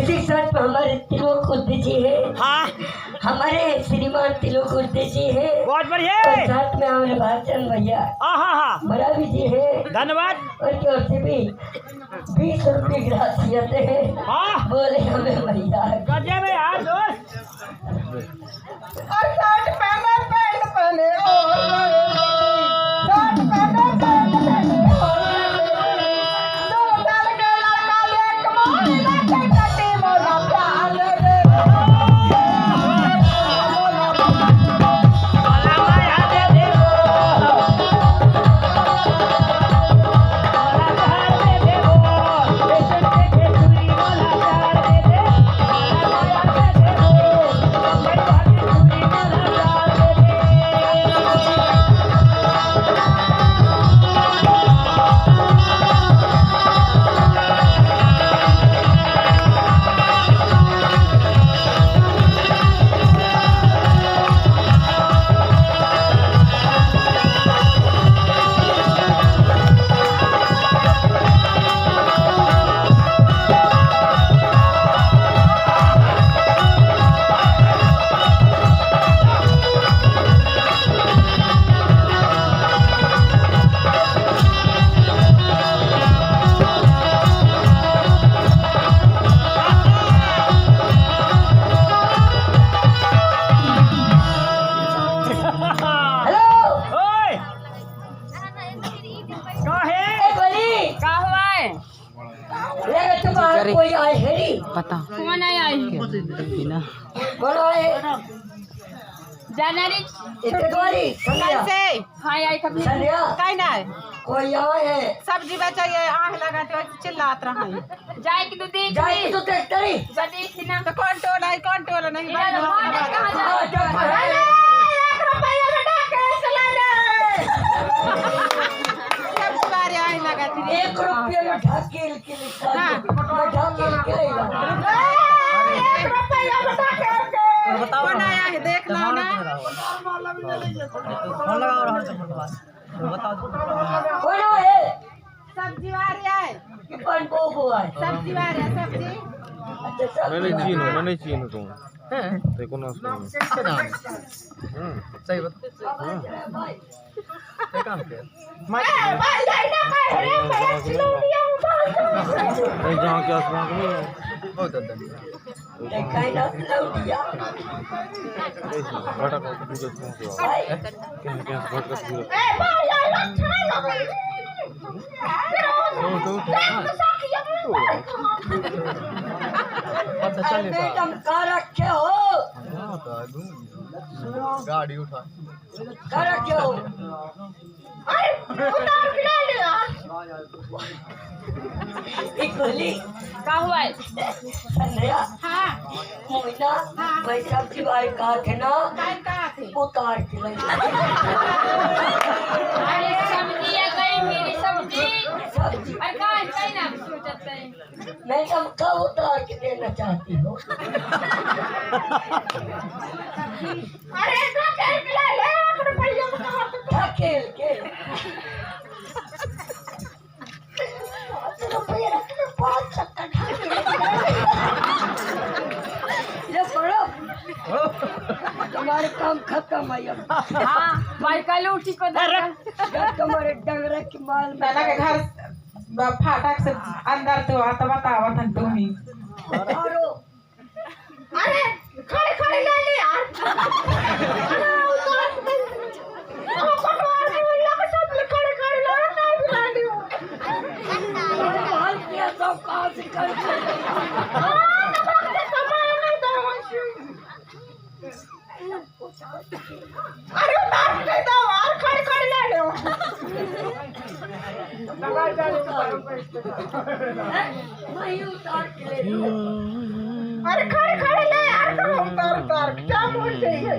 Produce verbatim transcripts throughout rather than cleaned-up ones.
इसी साथ में हमारे त्रिलोक उर्दी जी है। हाँ। हमारे श्रीमान त्रिलोक उर्दी जी है। बहुत बढ़िया। और साथ में हमारे भाषण भैया। हाँ, हाँ, हाँ। मरावी जी है। धन्यवाद। और क्या, उससे भी बीस रुपये ग्रास किए थे। हाँ। बोले हमें भैया। गजब है यार दोस्त। और शर्ट पहने, पैंट पहने, ओ, शर्ट पहने, पैंट पहने, ओ, दो साल के लड़का ले कमाई, लड़के कटी मोला प्यार दे। हेलो। ओए। का हे? ए, गोली। का हुआ है? ले, तू बाहर कोई आए हे रे? पता। कौन आए, आए? बिना। कौन आए? जाना रे। इतने तुम्हारी संध्या। कैसे? हाँ, आई कभी। संध्या। काहे ना है? कोई आए है? सब्जी बचाइए, आग लगा के चिल्लात रहा है। जाए कि तू देख जाए ले। कि तू देख तरी। जा देख ना। तो कौन टोला है, कौन टोला नहीं, भाई, इधर भाई, भाई, कहाँ जा? हाँ, जा, भाई। अरे, एक रुपया में ढाके ले ले। सब सारे आए लगा थी। एक रुपये में ढाके के लिए हाँ। मैं ढाके के लिए ला। ए, एक रुपया में ढाके के। कौन आया है, देख लो ना। फोन लगाओ, रहा है, बताओ। कौन है? सब्जी वाले आए। कि कौन को को आए? सब्जी वाले, सब्जी। अच्छा, सब मैं नहीं चिन्हूँ, मैं नहीं चिन्हूँ तुम। हैं? देखो ना, सुनो। अच्छा नाम। हम्म। सही बात। हाँ। ये काम क्या? मैं ए, भाई, ये ना भाई, अरे, मैं चिल्ला दिया हूँ, भाई। नहीं, जहाँ के आसमान में है। बहुत धन्यवाद। देखा ही ना, चिल्ला दिया। भटक के पूछो, कौन से हो? भाई। कहीं, कहीं से भटक के पूछो। ए, भाई, ये अच्छा है ना, भाई। तो, तो, तो, देख, तो साखी है। अच्छा, चलिए, अरे, साहब। तुम कहाँ रखे हो? हाँ, तो घूम लिया। गाड़ी उठा। करा क्यों? अरे, उतार के ले लिया। एक बोली। का हुआ है? संध्या। हाँ। मोइना, हाँ। भाई साहब जी भाई कहा थे ना? भाई कहा थे? उतार के ले। अरे, सब्जी आ गई, मेरी सब्जी। सब्जी। अरे, कहाँ है? कहीं ना सोचते हैं। मैं सबका उतार के देना चाहती हूँ। अरे, ढकेल के ले, एक रुपया में कहाँ पे ढकेल के? पाँच रुपया रख लो, पाँच सौ का ढकेल के। ये पढ़ो। तुम्हारे काम खत्म है अब। हाँ, भाई कल उठी को दे। जब तुम्हारे डंगरे की माल में दादा के घर ब-, फाटक से अंदर तो आता बतावत हन तुम ही। अरे, खड़े खड़े ले ले यार। अरे, उतार दे। ओ, पटवार के बोल लगा सब खड़े खड़े ले, नहीं बुला लियो। अरे, हाल किया सब कहाँ से कर। हाँ, तो बात है, समय नहीं दो। अरे उतार के दे दो, और खड़े खड़े ले लो। अरे खड़े खड़े ले यार, तुम उतार उतार के क्या बोल रही है?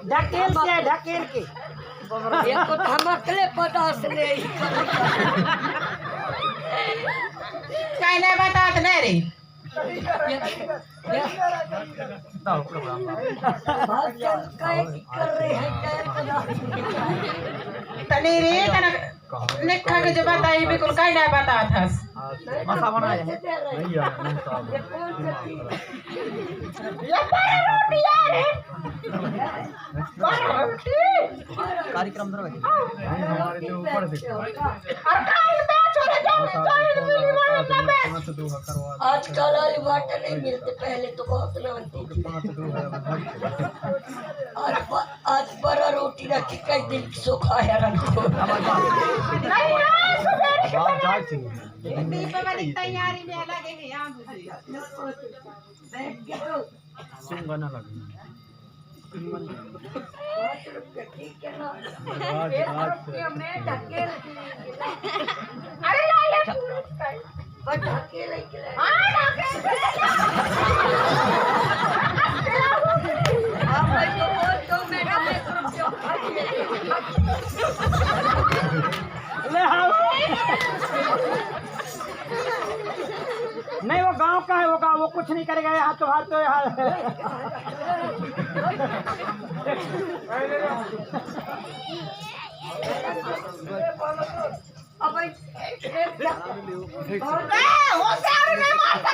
ढकेल के, ढकेल के। ये तो हम अकले पता से नहीं। काय नाही बतावत नाही रे? भाषण काय कर रहे हैं, काय पता। तनी रे, तनक निखा के जो बताई, बिल्कुल काय नाही बतावत हस। भाषा बना है। ये पर रोटी यार है। पर रोटी। कार्यक्रम धरो। और काल बैच हो रहे, जाओ, जाओ, मिली वाला ना बैच। आजकल आलू भाटा नहीं मिलते, पहले तो बहुत मिलते थे। आज ब-, आज बड़ा रोटी रख के कई दिन सो खाया रखो। नहीं ना, सुबह बात जाए थी। दीपावली तैयारी में लगे हैं यहाँ दूसरी। सूंगा ना लगे। अरे ला ले। हाँ, ढाके। ले आओ। नहीं, वो गांव का है, वो गांव, वो कुछ नहीं करेगा। यहाँ तो, हाथ तो यहाँ। ए, होशियार नहीं मारता।